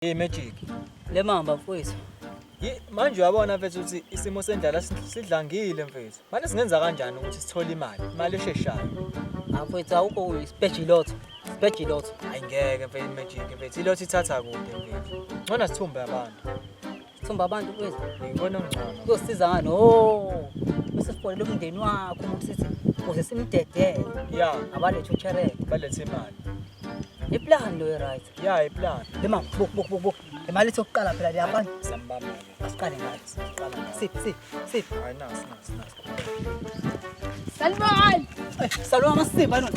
Hey Magic. Le mamba mfowethu. Manje uyabona mfethu ukuthi isimo sendlala sidlangile mfethu. Manje singenza kanjani ukuthi sithole imali, imali esheshayo? Ah mfowethu awukho ispeji lotho. Ispeji lotho. Hayi ngeke mfethu Magic mfethu. Ilotho ithatha kude mfethu. Ngcono sithumbe abantu. Sithumbe abantu mfethu. Ngibona ngcono. Kuyosiza ngani? Oh. Bese sifonele umndeni wakho umuntu sithi ukuze simdedele. Yeah. Abalethe uchereke. Balethe imali. Iplan lo right. Yeah, iplan. Le mama, buk buk buk buk. Le mali ethi yokuqala phela le abantu. Sambamba ke. Asiqale ngayo. Siqala ngayo. Sip sip sip. Hayi nasi nasi nasi. Salibona. Salwa amasimba nona.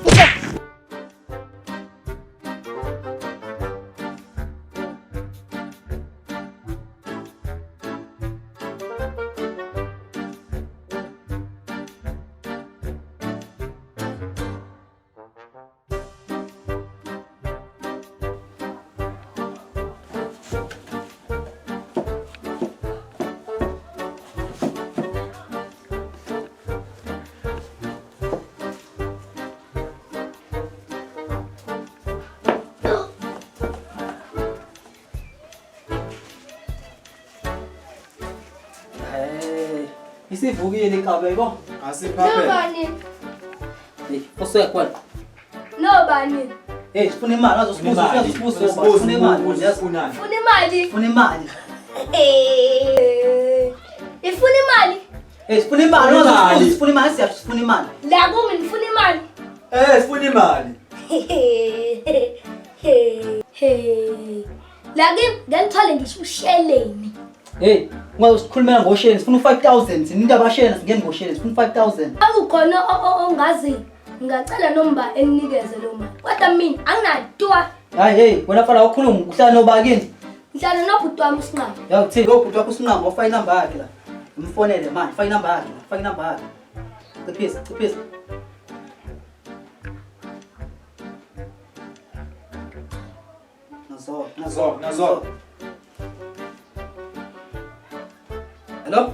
Hey, isivukile inkabi yabo. Asiphaphe. Nobani? Hey, usekhona. Nobani? Hey, sifuna imali azosibuza, uzosibuza, sifuna imali, Ufunani? Funa imali. sifuna imali. Eh, Ifuna imali. Hey, sifuna imali, Sifuna imali. uzosibuza, sifuna imali, siyasho sifuna imali. La kumi nifuna imali. Eh, sifuna imali. La kimi ngeke ngisho usheleni. Hey, ungazosikhulumela ngosheni, sifuna u5000, sinento abasheni, singeni ngosheni, sifuna u5000. Akukhona ongazi ngingacela noma eninikeze lo mali. Kodwa mina anginatwa. Hayi hey, wena mfana awukhulumi, uhlala nobakini. Ngihlala nobhuti wami uSinqaba. Ya uthini? Lo bhuti wakho uSinqaba, ufaka inamba yakhe la. Umfonele manje, faka inamba yakhe la, faka inamba yakhe. Ciphisa, ciphisa. Nazo, Nazo, nazo. Hello?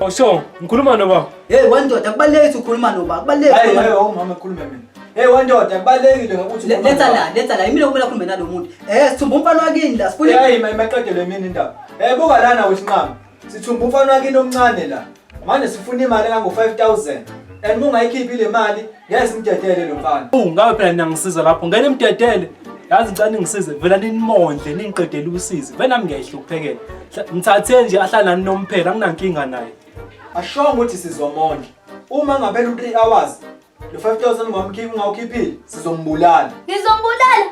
Oh sure, ngikhuluma noba. Hey, wendoda kubalulekile ukuthi ukhuluma noba, kubalulekile. Hayi ukukhuluma- hayi umama ekhulume mina. Hey wendoda kubalekile ngokuthi Letha la, letha la. Imina kumele akhulume nalo muntu. Eh, sithumba umfana wakini la, sifuna Hey maqedele mina indaba. Eh buka lana wesinqama. Sithumba umfana wakini omncane la. Manje sifuna imali engango 5000. And ungayikhiphi le mali ngeke simdedele lo mfana. Oh, ngabe phela niyangisiza lapho. Ngeke nimdedele. Yazi ngicela ningisize, vela ninimondle, ningiqedele usizi. Vele nami ngiyayihluphekela. Ngithathe nje ahlala nani nomphela, anginankinga naye. Ashongo ukuthi sizomondla. Uma ngaphela u3 hours lo 5000 ungamkhiphi ungawukhiphile sizombulala. Nizombulala?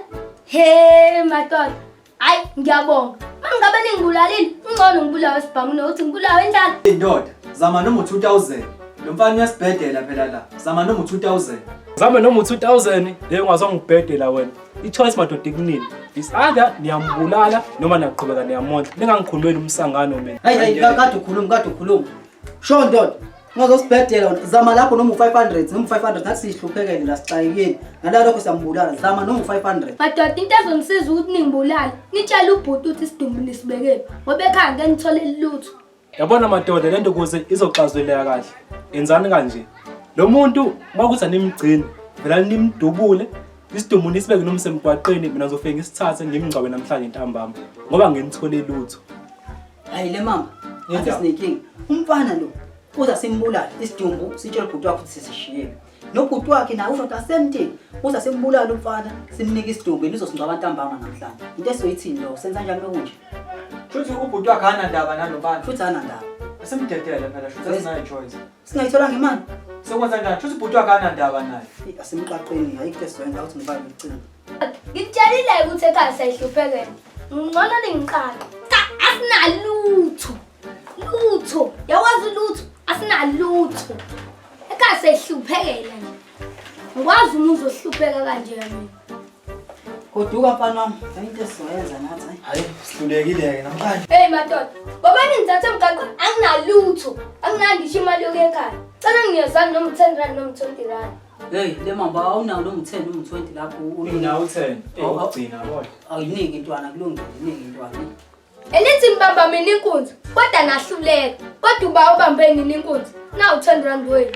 He madoda. Hayi ngiyabonga. Mangabe ningibulalile, ungcono ngibulawe isibhamu nokuthi ngibulawe indlala. Indoda zama noma u2000. Lo mfana uyasibhedela phela la. Zama noma u2000. Zame noma u2000, hey ungazongibhedela wena. I-choice madoda ikunini. Is either niyambulala noma niyaqhubeka niyamondla. Ningangikhulumeli umsangano mina. Hayi hayi, kade ukhuluma, kade ukhuluma. Sho ndoda, ungazosibhedela wena. Zama lapho noma u500, noma u500 nathi sihluphekele la sixakekile. Ngalokho siyambulala, zama noma u500. Madoda into ezongisiza ukuthi ningibulale, nitshele ubhuti ukuthi isidumbu nisibekele ngoba ekhaya ngeke nithole lutho. Yabona madoda lento ukuze izoxazuleka kahle. Yenzani kanje. Lo muntu makuthi animgcini, vela nimdubule, isidumbu nisibeke noma semgwaqeni, mina ngizofike ngisithathe ngimngcwabe namhlanje ntambama ngoba nginithole lutho. Hayi le mama, athi Indaba. sinenkinga. Umfana lo uza simbulale isidumbu sitshele ubhuti wakhe ukuthi sisishiyele. Nobhuti wakhe naye usho the same thing. Uza simbulale umfana, simnike isidumbu yena uzosingcwaba ntambama namhlanje. Into esizoyithini lo? Senza njani lokunje? Shuthi ubhuti wakhe anandaba nalo mfana. Futhi anandaba. Asimdedele phela shuthi asinayo choice. Singayitholanga imali. Sekwenza njani? Shuthi ubhuti wakhe anandaba naye. Eyi, Asimqaqeni, ayikho into esizoyenza ukuthi ngibambe ucingo. Ngikutshelile ukuthi ekhaya siyahluphekela. Ngcono ningiqale. Cha, asinalutho. Lutho. Yawazi lutho, asinalutho. Ekhaya siyahluphekela nje. Ngikwazi umuzi ohlupheka kanje mina. Goduka mfana wami, ayikho into esizoyenza nathi. Hayi. Hayi sihlulekile ke namhlanje. Hey madoda, ngoba ningithathe emgaqweni anginalutho. Anginangisho imali yokuya ekhaya. Cela ngiyezani noma u-10 rand noma u-20 rand. Hey, le mamba awunawo noma u-10 noma u-20 lapho. Mina u10. Awu, awu. Ugcina kodwa. Awuyiniki intwana kulungile, iniki intwana. Elithi nibamba mina inkunzi, kodwa nahluleka. Kodwa uba ubambe nini inkunzi? Nawu 10 rand wenu.